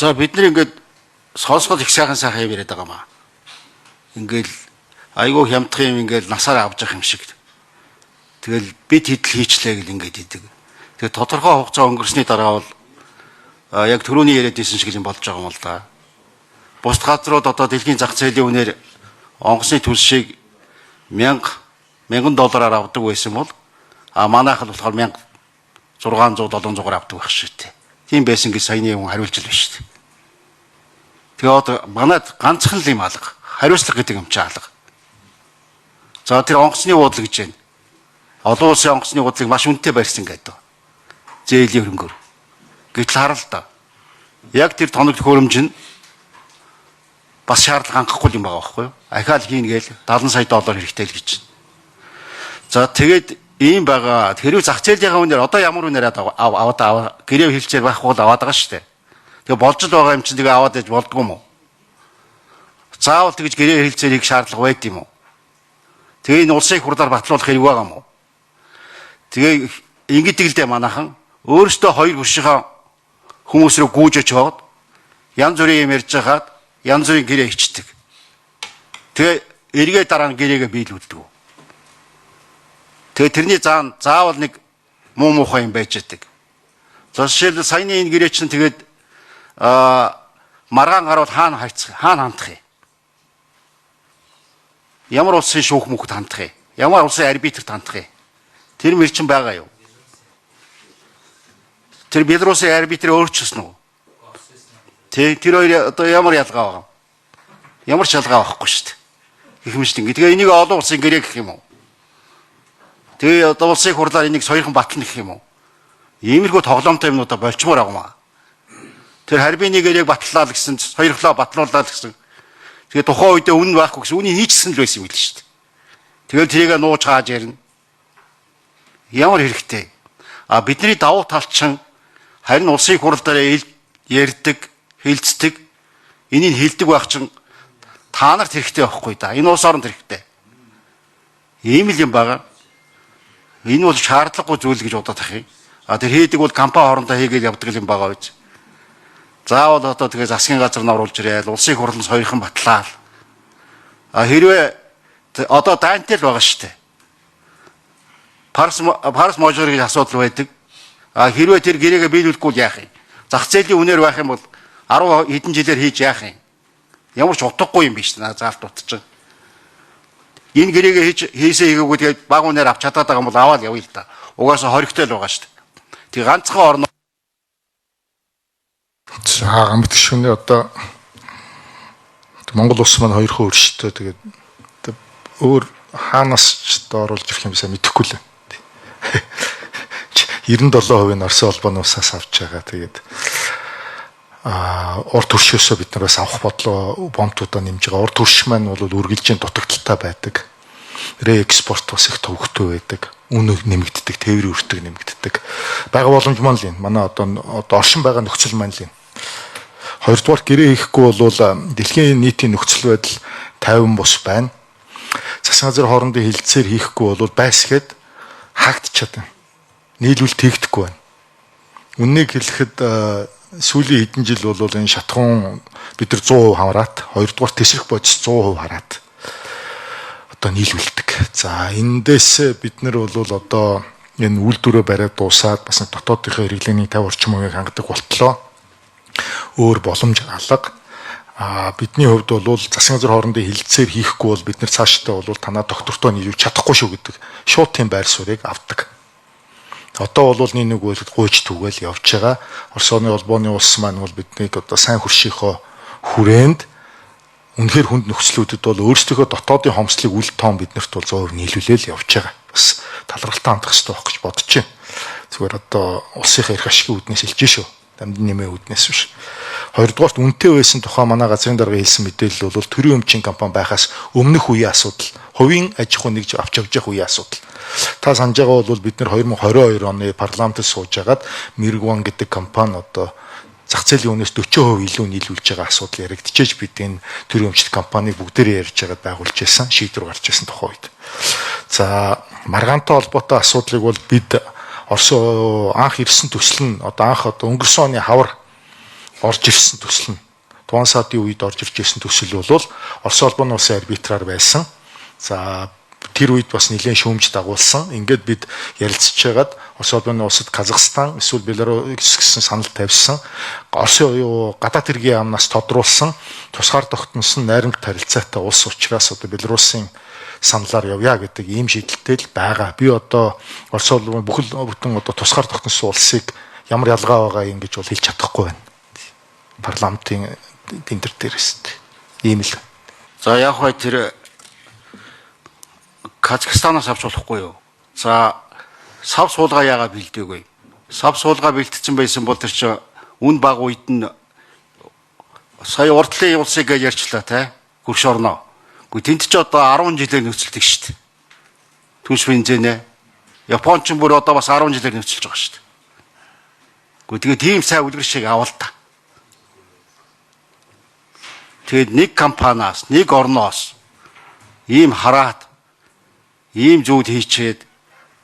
За, бид нар ингээд сонсгол их сайхан сайхан юм яриад байгаа маа. Ингээл айгүй хямдхан юм ингээл насаар авч явах юм шиг. Тэгэл бид хэдэл хийчлээ гэл ингээд идэг. Тэгээ тодорхой хугацаа өнгөрсний дараа бол яг түрүүний яриад байсан шиг юм болж байгаа юм л да. Бусд газрууд одоо дэлхийн зах зээлийн үнээр онгоцны төлшийг 1000 1000 доллараар авдаг байсан бол манайх нь болохоор 1600 700-аар авдаг байх шүү дээ. Тийм байсан гэж саяны хүн хариулж л байна шүү дээ. Тэгээ одоо манайд ганцхан л юм алга. Хариуцлага гэдэг юм чи алга. За, тэр онгоцны уудлаг гэж байна. Олон улсын онгоцны уудлыг маш үнэтэй барьсан гэдэг. Зээлийн хөрөнгөөр. Гэтэл харал та. Яг тэр тоног төхөөрөмж нь бас шаардлага хангахгүй юм байгаа байхгүй юу? Ахаал хийн гээл 70 сая доллар хэрэгтэй л гэж. За, тэгээд ийм байгаа. Хэрвээ зах зээлийнхаа үнээр одоо ямар үнээр аваад аваа гэрээ хэлцээр байхгүй бол аваад байгаа шүү дээ. Тэгээ болж л байгаа юм чинь тэгээ аваад яж болдгоо юм уу? Заавал тэгж гэрээ хэлцээр хийх шаардлага байд юм уу? Тэгээ энэ улсын хурлаар батлуулах хэрэг байгаа юм уу? Тэгээ ингэдэг л дээ, манайхан өөрөөсөө хоёр хөршийнхаа хүмүүс рүү гүйж очиод янз бүрийн юм ярьж байхад янз бүрийн гэрээ хийчдэг. Тэгээ эргээ дараа нь гэрээгээ биелүүлдэг. Тэгээ тэрний заан заавал нэг муу муухай юм байж байдаг. За, жишээлбэл, саяны энэ гэрээ чинь тэгээд маргаан гарвал хаана хайцах, хаана хандах юм? Ямар улсын шүүх мөхөд хандах юм? Ямар улсын арбитрт хандах юм? Тэр мэр чинь байгаа юу? Тэр Белорусын арбитр өөрчилсөн үү? Тэ, тэр хоёр одоо ямар ялгаа байгаа юм? Ямар ч ялгаа байхгүй шүү дээ. Гэх мэт ингэ. Тэгээ энийг олон улсын гэрээ гэх юм уу? Тэгээ одоо улсын хурлаар энийг соёрхон батлна гэх юм уу? Иймэрхүү тоглоомтой юмнуудаа болчмоор байгаа юм аа. Тэр харбины гэрээг батлаа л гэсэн, соёрхлоо батлуулаа л гэсэн. Тэгээ тухайн үедээ үнэн байхгүй гэсэн, үнийг хийчихсэн л байсан юм л шүү дээ. Тэгэл тэрийг нууж хааж ярина. Ямар хэрэгтэй. А бидний давуу тал чинь харин улсын хурал дээр ярьдаг, хэлцдэг, энийг хэлдэг байх чинь та нарт хэрэгтэй байхгүй да. Энэ улс оронд хэрэгтэй. Ийм л юм байгаа. Энэ бол шаардлагагүй зүйл гэж бодоод тах юм. А тэр хийдэг бол компани хоорондоо хийгээл явдаг юм байгаа биз. Заавал одоо тэгээ засгийн газар нь оруулж ирээл улсын хурлын соёрхон батлаа. А хэрвээ одоо дайнтай л байгаа шүү дээ. Парс можор гэж асуудал байдаг. А хэрвээ тэр гэрээгээ биелүүлэхгүй бол яах юм? Зах зээлийн үнээр байх юм бол 10 хэдэн жилээр хийж яах юм? Ямар ч утгагүй юм биш наа заалт утчих. Энэ гэрээгээ хийж хийсээ хийгээгүй тэгээд баг үнээр авч чадаад байгаа юм бол аваад явъя л да. Угаасаа хоригтой л байгаа шүү дээ. Тэг ганцхан орно. За, гамбат гишүүний, одоо Монгол улс маань хоёр хөрштэй, тэгээд өөр хаанаас ч одоо оруулж ирэх юм сайн мэдэхгүй л. 97% нь Оросын холбооны улсаас авч байгаа. Тэгээд урд төршөөсөө бид нараас авах бодлоо бомтуудаа нэмж байгаа. Урд төрш маань бол үргэлжийн дутагдaltaй байдаг. Реэкспорт бас их төвөгтэй байдаг. Үн нэмэгддэг, тээврийн өртөг нэмэгддэг. Бага боломж маань л энэ. Манай одоо оршин байгаа нөхцөл маань л энэ. Хоёрдугаар, гэрээ хийхгүй бол дэлхийн нийтийн нөхцөл байдал 50 бус байна. Засгийн газар хоорондын хилцээр хийхгүй бол байсгээд хаагдчихад байна. Нийлүүлэлт хийгдэхгүй байна. Үннийг хэлэхэд, сүүлийн хэдэн жил бол энэ шатхуун бид нар 100% хамраат, хоёрдугаар тэсрэх бодис 100% хараат одоо нийлүүлдэг. За, эндээс бид нар бол одоо энэ үйлдвэрээ бариад дуусаад бас нэг дотоодынхоо хэрэглээний 50 орчим хувийг хангадаг болтлоо өөр боломж алга. А бидний хувьд бол засгийн газар хоорондын хилцээр хийхгүй бол бид нар цаашдаа бол танаа доктортой нийлүүлж чадахгүй шүү гэдэг шууд тийм байр суурийг авдаг. Одоо бол нэг нэг үйлд гуйж түгээл явж байгаа. Оросны холбооны улс маань бол биднийг одоо сайн хөршийнхөө хүрээнд үнэхээр хүнд нөхцлүүдэд бол өөрсдийнхөө дотоодын хомслыг үл тоон биднэрт бол 100% нийлүүлээл явж байгаа. Бас талархалтай хандах хэрэгтэй байх гэж бодож байна. Зүгээр одоо улсынхаа эрх ашигын үүднээс хэлж шүү. Дамдын нэмээ үүднээс биш. Хоёрдугаарт, үнэтэй байсан тухай манай газрын даргын хэлсэн мэдээлэл бол төрийн өмчийн компани байхаас өмнөх үеийн асуудал. Хувийн аж ахуй нэгж авч явж явах үеийн асуудал. Та санаж байгаа бол бид нэр 2022 оны парламентод сууж хагаад Мэргван гэдэг компани одоо зах зээлийн үнээс 40% илүү нийлүүлж байгаа асуудал яригдчихэж, бид энэ төрийн өмчлөлт компанийг бүгдээрээ ярьж байгаад байгуулж байсан, шийдвэр гарч байсан тухай үед. За, маргаантай холбоотой асуудлыг бол бид Орос анх ирсэн төсөл нь одоо анх одоо өнгөрсөн оны хавар Орж ирсэн төсөл нь Туан садын үед орж ирж ирсэн төсөл бол Орос улбаны улсын арбитраар байсан. За тэр үед бас нэлээд шүүмж дагуулсан. Ингээд бид ярилцж байгаад Орос улбаны улсад Казахстан эсвэл Беларусь гэсэн санал тавьсан. Оросын юу гадаад хэргийн яамнаас тодруулсан, тусгаар тогтносон найрамд харилцаатай улс учраас одоо Беларусын саналаар явъя гэдэг ийм шийдэлтэй л байгаа. Би одоо Орос улбаны бүхэл бүтэн одоо тусгаар тогтносон улсыг ямар ялгаа байгаа юм гэж бол хэлж чадахгүй байна. Парламентын тендер дээрээс ийм л. За яг хой тэр Казахстанаас авч болохгүй юу? За сав суулгаа яагаад бэлдээгүй? Сав суулгаа бэлтцсэн байсан бол тэр чинь үн баг үед нь сая урдлын улсыг гэж ярьчлаа те. Хөрш орноо. Гэхдээ тэнд ч одоо 10 жилээр нөхцөлдөг шүү дээ. Түнш бензинэ. Япон ч бүр одоо бас 10 жилээр нөхцөлж байгаа шүү дээ. Гэхдээ тэгээ тийм сайн үлгэр шиг авал та. Тэгээд нэг компаниас, нэг орноос ийм хараат ийм зүйл хийчээд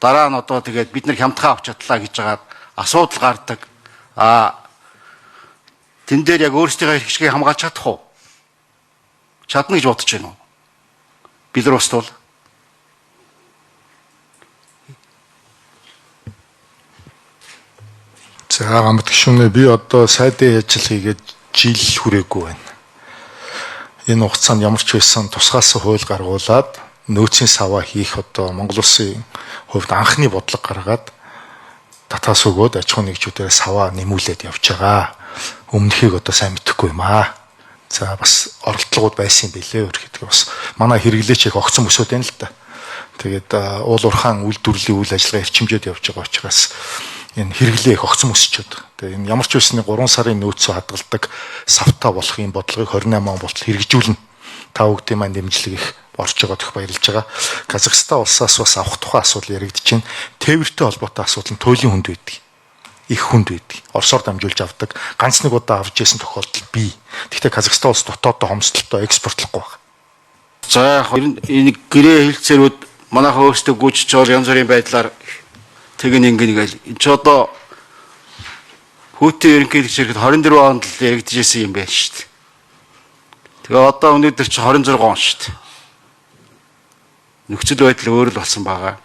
дараа нь одоо тэгээд бид нар хямдхан авч чадлаа гэж хагаад асуудал гардаг. А тэн дээр яг өөрсдийнхөө эрх чигийг хамгаалж чадах уу? Чадна гэж бодож байна уу? Беларуст бол За гамт гишүүнээ би одоо сайдын ажил хийгээд жил хүрээгүй байна. Энэ хугацаанд ямар ч байсан тусгаалсан хууль гаргуулад нөөцийн саваа хийх одоо Монгол улсын хувьд анхны бодлого гаргаад татаас өгөөд аж ахуйн нэгжүүдээр саваа нэмүүлээд явж байгаа. Өмнөхийг одоо сайн мэдэхгүй юм аа. За бас оролдлогууд байсан юм билээ өөрөөр бас манай хэрэглээч их огцон өсөөд байна л да. Тэгээд уул уурхаан үйлдвэрлэлийн үйл ажиллагаа эрчимжээд явж байгаа учраас энэ хэрэглээ их огцон өсчөөд. Тэгээд энэ ямар ч байсны 3 сарын нөөцөө хадгалдаг савта болох юм бодлогыг 28 он болтол хэрэгжүүлнэ. Та бүгдийн маань дэмжлэг их орж байгаа төх баярлж байгаа. Казахстан улсаас бас авах тухай асуудал яригдж байна. Тээвэртэй холбоотой асуудал нь туйлын хүнд байдаг. Их хүнд байдаг. Оросоор дамжуулж авдаг. Ганц нэг удаа авч исэн тохиолдол бий. Гэхдээ Казахстан улс дотоодоо хомсдолтой экспортлохгүй байна. За яг энэ гэрээ хэлцээрүүд манайхан өөрсдөө гүйжиж бол янз бүрийн байдлаар тэгэн ингэн гээл. Энд ч одоо хүүтийн ерөнхийлөгч ирэхэд 24 онд л яригдчихсэн юм байна шүү дээ. Тэгээ одоо өнөөдөр чи 26 он шүү дээ. Нөхцөл байдал өөр л болсон байгаа.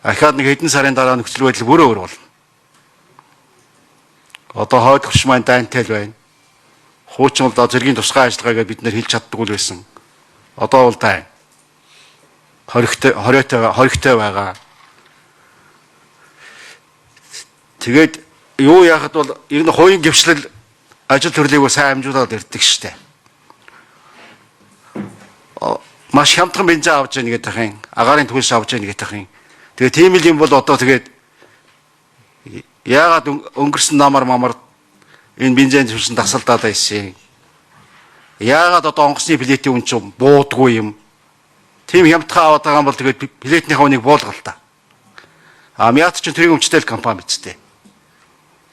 Ахаад нэг хэдэн сарын дараа нөхцөл байдал бүр өөр болно. Одоо хойд хөрш маань дайнтай л байна. Хуучин бол зэргийн тусгай ажиллагаа гэж бид нэр хэлж чаддаггүй л байсан. Одоо бол дайн. 20-той байгаа. Тэгээд юу яхад бол ер нь хувийн гвшлэл ажил төрлийг сайн амжуулаад ирдэг штэ. Маш хямдхан бензин авч яах гэдэг юм. Агаарын түлш авч яах гэдэг юм. Тэгээ тийм л юм бол одоо тэгээд яагаад өнгөрсөн намар мамар энэ бензин түлшин дасалдаад байсан юм. Яагаад одоо онгоцны плитийн үн чинь буудгүй юм. Тийм хямдхан аваад байгаа юм бол тэгээд плитнийхээ үнийг буулгал та. А Мят чинь тэрийн өмчтэй л компани биз дээ.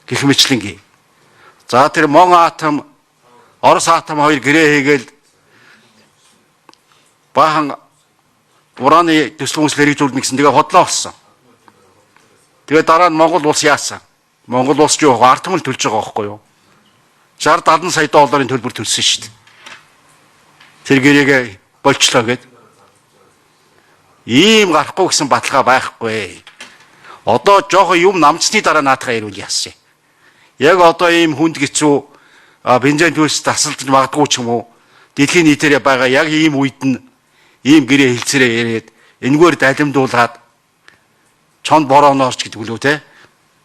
Гэх мэтлэнгийн. За тэр Мон атом, Орос атом хоёр гэрээ хийгээл баахан ураны төсөл хүнсэл хэрэгжүүлнэ гэсэн тэгээ хотлоо болсон. Тэгээ дараа нь Монгол улс яасан? Монгол улс юу ард түмэл төлж байгаа байхгүй юу? 60 70 сая долларын төлбөр төлсөн шүү дээ. Тэр гэрээгээ болчлоо гэд. Ийм гарахгүй гэсэн баталгаа байхгүй. Одоо жоохон юм намцсны дараа наадхаа ирүүл яасан. Яг одоо ийм хүнд хэцүү бензин төлс тасалдаж магадгүй ч юм уу. Дэлхийн нийтээрээ байгаа яг ийм үед нь ийм гэрээ хэлцээрээ яриад энэгээр далимдуулаад чонд борооноорч гэдэг үлээ те.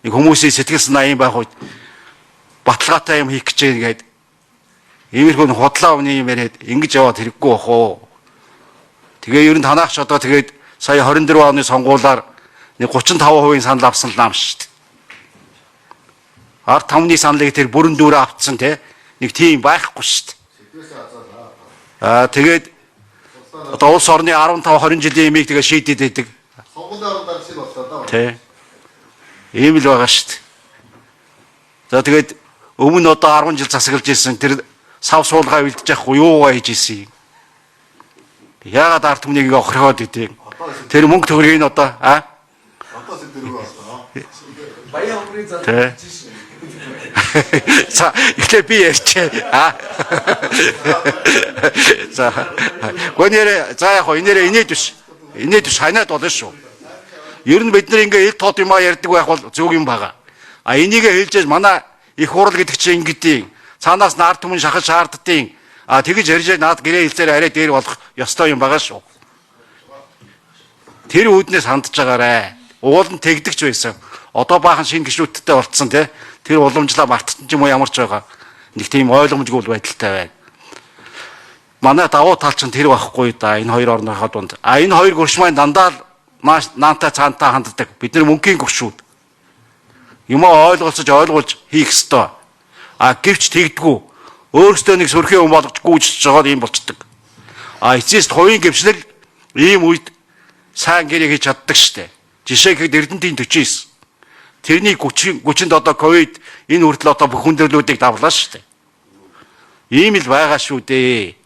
Нэг хүмүүсийн сэтгэл санаа ийм байх үед баталгаатай юм хийх гэж байна гээд иймэрхүү худлаа үний юм яриад ингэж яваад хэрэггүй бах уу. Тэгээ ер нь танаах ч одоо тэгээд сая 24 оны сонгуулиар нэг 35% санал авсан л нам шүү дээ. Ард түмний саналыг тэр бүрэн дүүрээ автсан те. Нэг тийм байхгүй шүү дээ. Аа тэгээд одоо улс орны 15 20 жилийн юмыг тэгээ шийдэд байдаг. Сонгуулийн орон дарсыг боллоо да. Тэ. Ийм л байгаа шүү дээ. За тэгээд өмнө одоо 10 жил засаглаж исэн тэр сав суулгаа бэлдэж яахгүй юугаа хийж исэн юм. Яагаад ард түмнийг ингээ охирхоод идэв? Тэр мөнгө төгрөгийг нь одоо а Одоо сэдвэрүү боллоо. Баян хомрын зал Тэ. хийж шин. За, эхлээ би ярьчээ. Аа. За. Гонэр за яг хоо энээрээ инээд биш. Инээд биш ханиад болно шүү. Ер нь бид нар ингээ ил тод юмаа ярьдаг байх бол зөв юм байгаа. А энийг хэлж манай их хурал гэдэг чинь ингэдیں۔ Цаанаас нар түмэн шахаж шаарддیں۔ А тэгэж ярьж наад гэрээ хэлцээр арай дээр болох ёстой юм байгаа шүү. Тэр үүднээс хандж байгаарэ. Уул нь тэгдэгч байсан. Одоо баахан шинэ гишүүдтэй болцсон тий. Тэр уламжлаа мартсан ч юм уу ямар ч байгаа. Нэг тийм ойлгомжгүй байдалтай байна. Манай давуу тал чинь тэр байхгүй да энэ хоёр орныхоо дунд. А энэ хоёр гөрш маань дандаа л нааш наантай цаантаа ханддаг. Бид нар мөнхийн гөршүүд. Юмаа ойлголцож ойлгуулж хийх ёстой. А гэвч тэгдэггүй. Өөрөөсөө нэг сөрхийн юм болгож гүйжиж байгаа юм болчдөг. А эцэст хувийн гэмшлэл ийм үед сайн гэрээ хийж чаддаг штэ. Жишээ гэхэд Эрдэнтийн 49. Тэрний 30 30-нд одоо ковид энэ хүртэл одоо бүх хүндрэлүүдийг давлаа штэ. Ийм л байгаа шүү дээ.